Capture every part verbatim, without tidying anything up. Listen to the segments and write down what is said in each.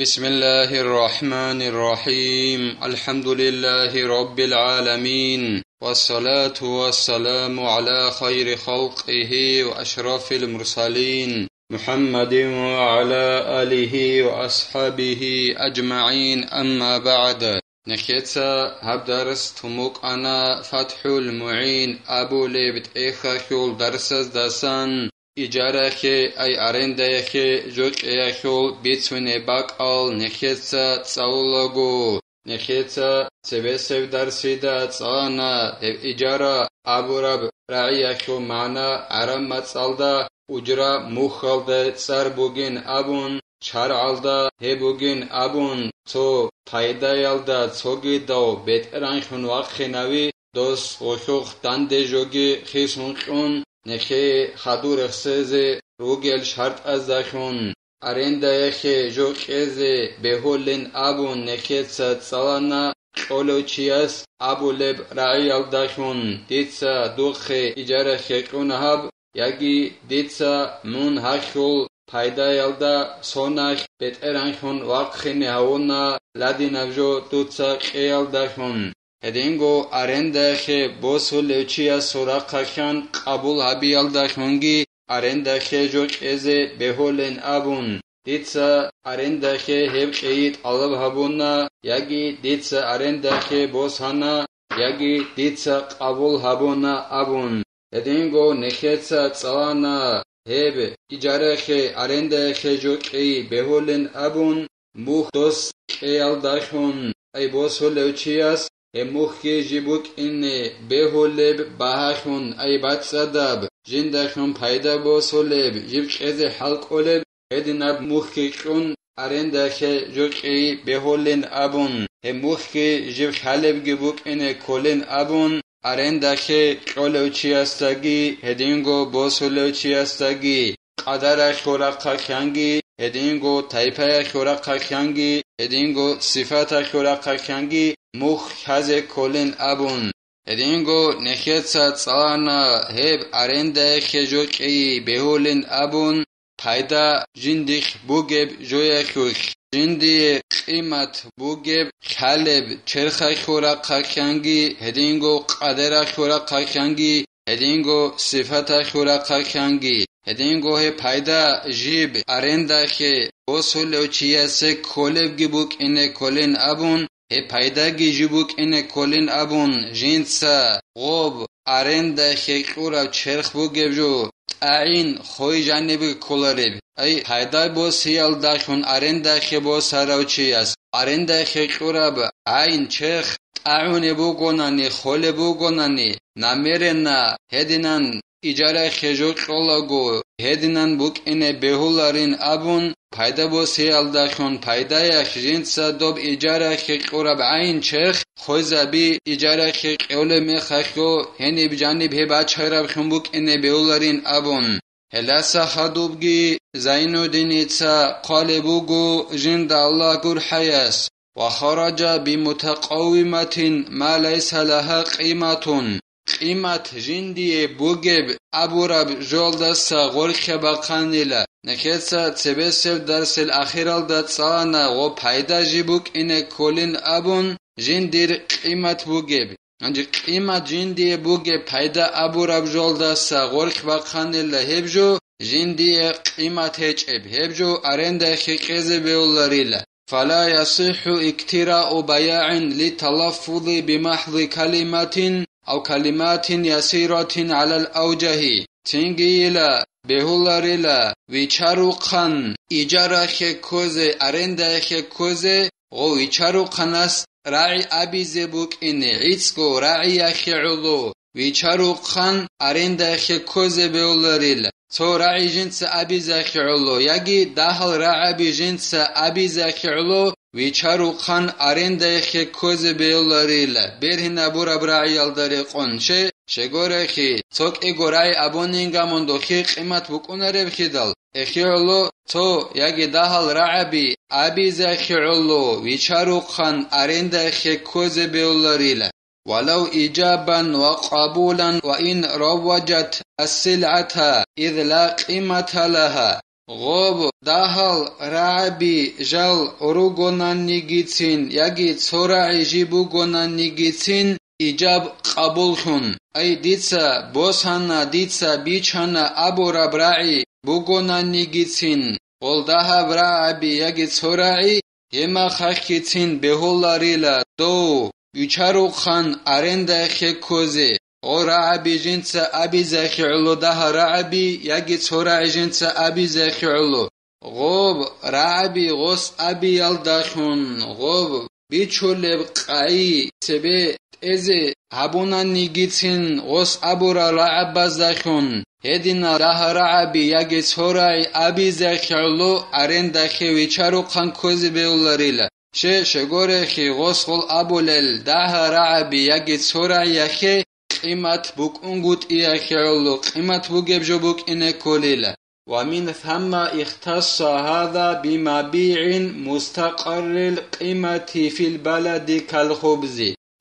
بسم الله الرحمن الرحيم. الحمد لله رب العالمين. والصلاة والسلام على خير خلقه وأشرف المرسلين محمد وعلى آله وأصحابه أجمعين. أما بعد. Нехеца гьаб дарс тумукъана ФатхӀул МугӀин абулеб тӀехьалъул дарсаздасан, ижарахъе, ай арендаяхъе жо кьеялъул бицунеб бакӀал нехеца цӀалулаго. Нехеца цебесеб дарсида цӀалана гьеб ижара абураб рагӀиялъул магӀна гӀараб мацӀалда ужра мухьалда цӀар бугин абун, шаргӀалда гьеб бугин абун, цо пайдаялда цогидав бетӀергьанлъун вахъинави, дос гъулъухъ данде жоги хисун кьун, нехее хадур рехсезе ругел шартӀаздалъун, арендаяхъе жо кьезе бегьулин абун нехеца цӀалана кьолев чияс абулеб рагӀиялдалъун, дица духъе ижарахъе кьуна гьаб, яги дица мун гьалъул пайдаялда соналъ бетӀергьанлъун вахъине гьавуна ладинаб жо дуца кьеялдалъун. Гьединго арендахъе босулев чиясул рахъалъан къабул гьабиялдалъунги арендахъе жо кьезе бегьулин абун, дица арендахъе гьеб кьейи тӀалаб гьабуна, яги дица арендахъе босана, яги дица къабул гьабуна абун. Гьединго нехеца цӀалана гьеб ижарахъе, арендаяхъе жо кьей бегьулин абун, мухь дос кьеялдалъун, ай босулев чияс гьеб мухьги жиб букӀине бегьулеб багьалъун, ай бацӀцӀадаб, жиндалъун пайда босулеб, жиб кьезе хӀал кӀолеб, гьединаб мухьги кьун, арендахъе жо кьей бегьулин абун, гьеб мухьги жиб хьалебги букӀине кколин абун, арендахъе кьолев чиясдаги, гьединго босулев чиясдаги, къадаралъул рахъалъанги, гьединго тайпаялъул рахъалъанги, гьединго сифаталъул рахъалъанги мухь лъазе кколин абун. Гьединго нехеца цӀалана гьеб арендаяхъе жо кьей бегьулин абун, пайда жиндихъ бугеб жоялъулъ, жиндие къимат бугеб хьалеб черхалъул рахъалъанги, гьединго къадаралъул рахъалъанги, гьединго сифаталъул рахъалъанги, гьединго гьеб пайда жиб арендахъе босулев чиясе кколебги букӀине кколин абун, гьеб пайдаги жиб букӀине кколин абун, жинца гъоб арендахъе кьураб черх бугеб жо тӀагӀин хой жанибги кколареб. Ай, пайда босиялдалъун арендахъе босарав чияс арендахъе кьураб гӀайн черх тӀагӀунеб бугонани, холеб бугонани, намеренно гьединан ижарахъе жо кьолаго, гьединан букӀине бегьуларин абун, пайда босиялдалъун пайдаялъ жинца доб ижарахъе кьураб гӀайн черх хойзаби, ижарахъе кьолеб мехалъго гьениб жаниб гьеб бачараблъун букӀине бегьуларин абун. Гьелдаса хадубги Зайнуддиница хъвалеб буго, жинда Аллагь гурхӀаяс: «Ва хараджа бимутакъаввиматин ма лайса лагьа къиматун», къимат жиндие бугеб абураб жолдаса гъоркьа бахъанила. Нехеца цебесеб дарсил ахиралда цӀалана гъо пайда жиб букӀине кколин абун, жиндир къимат бугеб. Гьанже къимат жиндие бугеб пайда абураб жолдаса гъоркь бахъанила гьеб жо, жиндие къимат гьечӀеб гьеб жо арендахъе кьезе бегьуларила. Фала ясихӀу иктирау баягӀин литалаффузи бимахӀзи калиматин ав калиматин ясиратин гӀалал авжагьи. Цингийила, бегьуларила, вичарухъан ижарахъе ккозе, арендахъе ккозе, гъо вичарухъанас рагӀи абизе букӀине, гӀицӀго рагӀияхъе гӀоло, вичарухъан арендахъе ккозе бегьуларила. Цо рагӀи жинца абизахъе гӀоло, яги дагьал рагӀаби жинца абизахъе гӀоло, вичарухъан арендахъе ккозе бегьуларила, бергьинабураб рагӀиялда рекъон. Ще, щегорехи, цо кӀиго рагӀи абунин гамун дохъе къимат букӀунареб хидал, эхе гӀоло, цо яги дагьал рагӀаби абизахъе гӀоло, вичарухъан арендахъе ккозе бегьуларила. Валав ижабан ва къабулан ва ин равважат ас-силгӀата, ид ла къимата лагьа. Гъоб дагьал рагӀаби жал ругонаннигицин яги цо рагӀи жиб бугонаннигицин ижаб къабуллъун. Ай, дица босана, дица бичана абураб рагӀи бугонаннигицин, гъол дагьаб рагӀаби яги цо рагӀи, гьемахъахьгицин бегьуларила дов вичарухъан арендахъе ккозе, гъо рагӀаби жинца абизехи гӀоло дагьа рагӀаби яги цо рагӀи жинца абизехи гӀоло. Гъоб рагӀаби гъос абиялдалъун, гъоб бичулеб къайи цебе тӀезе гьабунаннигицин гъос абурал рагӀабаздалъун, гьединал дагьа рагӀаби яги цо рагӀи абизехи гӀоло арендахъе вичарухъан ккозе бегьуларила. Ще, щегорехи гъос гъол абулел дагьа рагӀаби яги цо рагӀияхъе къимат букӀунгутӀиялъе гӀоло къимат бугеб жо букӀине кколила. ومن ثم اختص هذا بمبيع مستقر القيمة في البلد كالخبز.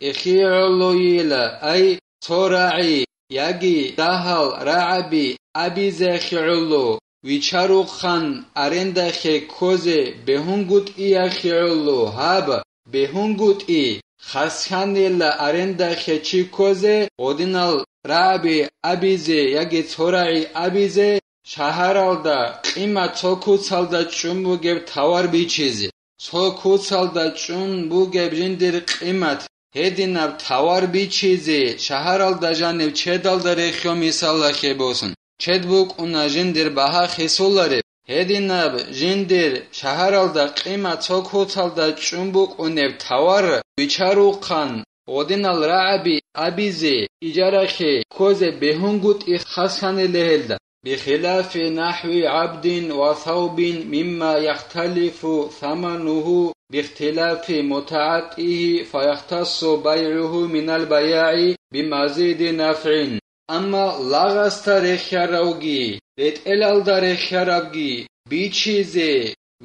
Эхи гӀолойила, ай, цо рагӀи яги дагьал рагӀаби абизехи гӀоло, вичарухъан арендахъе ккозе бегьунгутӀиялъе гӀоло, гьаб бегьунгутӀи хасхьанила арендахъе чи ккозе, гъодинал рагӀаби абизе яги цо рагӀи абизе, шагьаралда къимат цо куцалда чӀун бугеб тавар бичизе, цо куцалда чӀун бугеб жиндир къимат гьединаб тавар бичизе, шагьаралда жанив чедалда рехьо мисаллахъе босун. Чед букӀуна жиндир багьа хисулареб, гьединаб жиндир шагьаралда къимат цо куцалда чӀун букӀунеб тавар вичарухъан, гъодинал рагӀаби абизе, ижарахъе ккозе бегьунгутӀи хасхьанила гьелда. بخلاف نحو عبد وثوب مما يختلف ثمنه باختلاف متعاطيه فيختص بيعه من البياع بمزيد نفع. Амма лагъасда рехьаравги, ретӀелалда рехьарабги бичизе,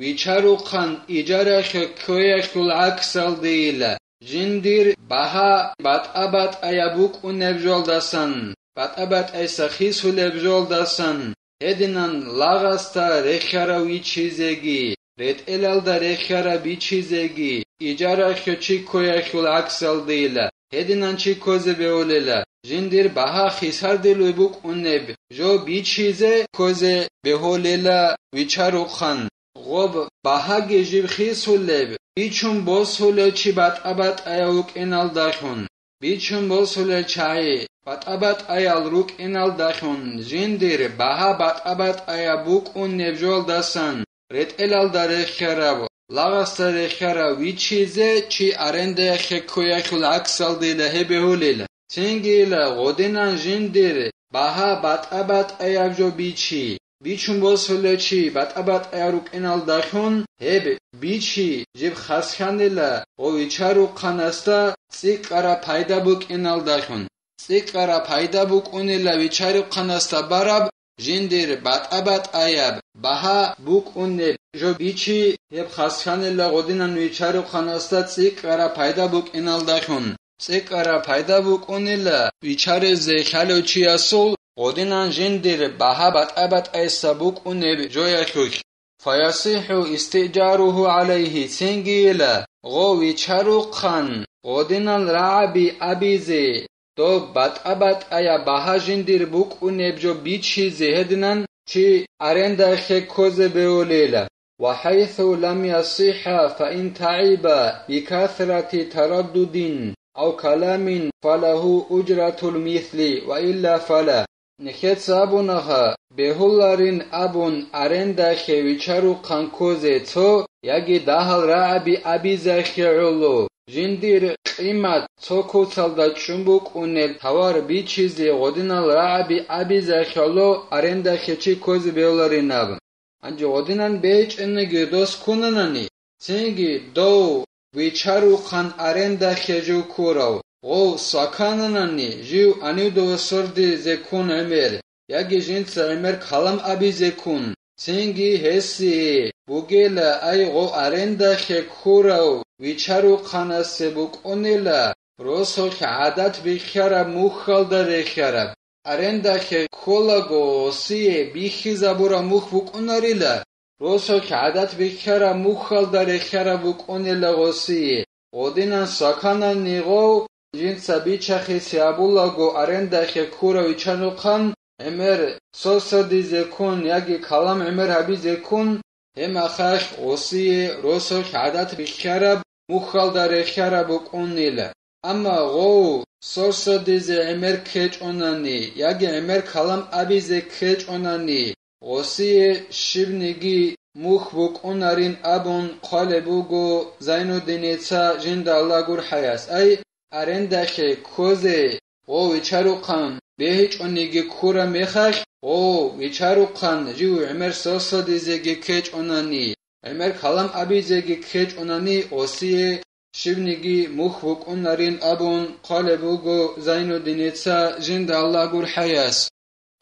вичарухъан ижарахъе ккоялъул гӀаксалдейила, жиндир багьа батӀа-батӀаяб букӀунеб жолдасан, батӀа-батӀайса хисулеб жолдасан, гьединан лагъасда рехьарав вичизеги, ретӀелалда рехьараб бичизеги, ижарахъе чи ккоялъул гӀаксалдейила, гьединан чи ккозе бегьулела, жиндир багьа хисардилуй букӀунеб жо бичизе ккозе бегьулела вичарухъан. Гъоб багьаги жиб хисулеб, бичун босулев чи батӀа-батӀаяв вукӀиналдалъун, бичун босулел чагӀи батӀа-батӀаял рукӀиналдалъун жиндир багьа батӀа-батӀаяб букӀунеб жолдасан, ретӀелалда рехьараб, лагъасда рехьараб вичизе чи арендаялъе ккоялъул гӀаксалдила гьеб бегьулила. Цинги ила гъодинан жиндир багьа батӀа-батӀаяб жо бичи, бичун босулев чи батӀа-батӀаяб рукӀиналдалъун гьеб бичи жиб хасхьанила ва вичарухъанасда цӀикӀкӀараб пайда букӀиналдалъун. ЦӀикӀкӀараб пайда букӀунила вичарухъанасда бараб жиндир батӀа-батӀаяб багьа букӀунеб жо бичи гьеб хасхьанила гъодинан вичарухъанасда цӀикӀкӀараб пайда букӀиналдалъун. ЦӀикӀкӀараб пайда букӀунила вичаризе лъалев чиясул гъодинан жиндир багьа батӀа-батӀайса букӀунеб жоялъулъ. فيصح استئجاره عليه, цинги ила гъо вичарухъан гъодинан рагӀаби абизе, доб батӀа-батӀаяб багьа жиндир букӀунеб жо бичизе гьединан чи арендаялъе ккозе бегьулела. وحيث لم يصح فإن تعب بكثرة تردد أو كلام فله أجرة المثل وإلا فلا. Нехеца абунаха, бегьуларин абун арендахъе вичарухъан ккозе цо яги дагьал рагӀаби абизахъе гӀоло, жиндир къимат цо куцалда чӀун букӀунеб тавар бичизе гъодинал рагӀаби абизахъе гӀоло арендахъе чи ккозе бегьуларин абун. Гьанже гъодинан бечӀенаги дос ккунанани, цинги дов вичарухъан арендахъе жив ккурав, гъов свакананани, жив анивдова сордизе ккун гӀемер, яги жинца гӀемер калам абизе ккун, цинги гьесие бугела ай гъов арендахъе ккурав вичарухъанасе букӀунела росулъ гӀадат бихьараб мухьалда рехьараб. арендалъе кколаго гъосие бихьизабураб мухь букӀунарила, росулъ гӀадат бихьараб мухьалда рехьараб букӀунила гъосие. Гъодинан саканани гъов, жинца бичахисе абулаго арендалъе ккурав виччарухъан, гӀемер сорсордизе ккун яги калам гӀемер гьабизе ккун, гьеб мехалъ гъосие росулъ гӀадат бихьараб мухьалда рехьараб букӀунила. Амма гъов сорсордизе гӀемер ккечӀонани яги гӀемер калам абизе ккечӀонани, гъосие щибниги мухь букӀунарин абун хъвалеб буго Зайнуддиница, жинда Аллагь гурхӀаяс. Ай, арендалъе ккозе гъов виччарухъан бегьичӀониги ккураб мехалъ, гъов виччарухъан жив гӀемер сорсордизеги ккечӀонани, гӀемер калам абизеги ккечӀонани, гъосие щибниги мухь букӀунарин абун хъвалеб буго Зайнуддиница, жинда Аллагь гурхӀаяс.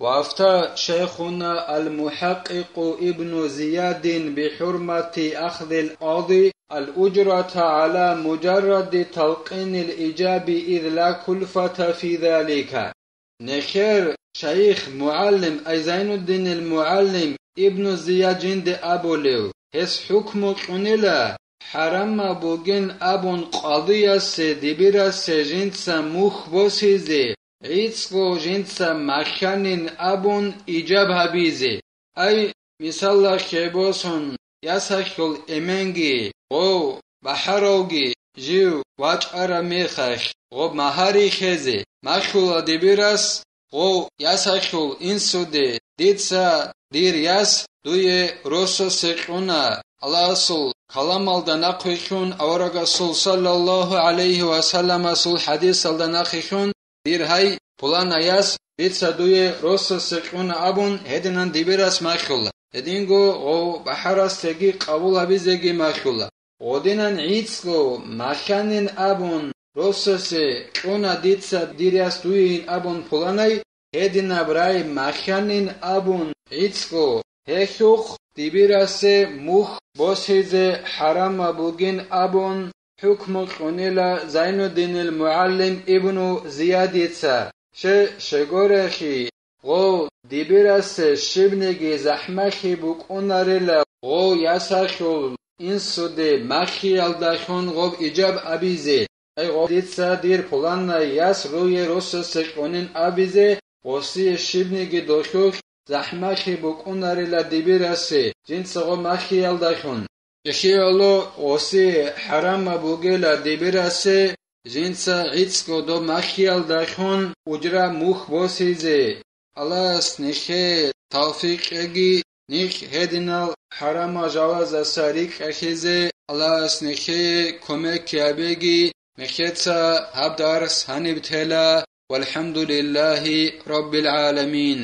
وأفتى شيخنا المحقق ابن زياد بحرمة أخذ القاضي الأجرة على مجرد تلقين الإيجاب إذ لا كلفة في ذلك. Нехер шайих мугӀалим, ай Зайнуддинил мугӀалим Ибну Зияд жинде абулев, гьес хӀукму кьунила, хӀарамаб бугин абун къадиясе, дибирасе жинца мухь босизе, гӀицӀго жинца махьанин абун ижаб гьабизе. Ай, мисалалъе босун, ясалъул эменги, гъов, бахӀаравги жив вачӀараб мехалъ, гъоб магьари хезе, махьула дибирас, гъов, ясалъул инсуде, дица дир яс дуе росасе кьуна, Аллагьасул каламалда нахъвилълъун, аварагасул саллаллагьу гӀалайгьи ва салламасул хӀадисалда нахъвилълъун, дир гьай, пуланай яс, дица дуе росасе кьуна абун, гьединан дибирас махьула. Гьединго гъов бахӀарасдеги къабул гьабизеги махьула. Гъодинан гӀицӀго махьанин абун, росасе кьуна дица дир яс дуейин абун пуланай, гьединаб рай махьанин абун гӀицӀго, гьелъухъ дибирасе мухь босизе хӀарамаб бугин абун, хӀукму кьунила Зайнуддинил мугӀалим Ибну Зиядица, ще-, щегорехи, гъов дибирасе щибниги захӀмалъи букӀунарила гъов ясалъул инсуде махьиялдалъун гъоб ижаб абизе, ай гъов дица дир пуланай яс руе росасе кьунин абизе, гъосие щибниги долъулъ захӀмалъи букӀунарила дибирасе, жинца гъоб махьиялдалъун. Эхияло гъосие хӀарамаб бугела дибирасе, жинца гӀицӀго доб махьиялдалъун ужра мухь босизе. Аллагьас нехее тавфикъ кьеги, нехь гьединал хӀарамал жалазаса рикӀкӀахьизе Аллагьас нехее кумек гьабеги, нехеца гьаб дарс гьаниб тела. ВалхӀамдулиллагьи раббил гӀаламин.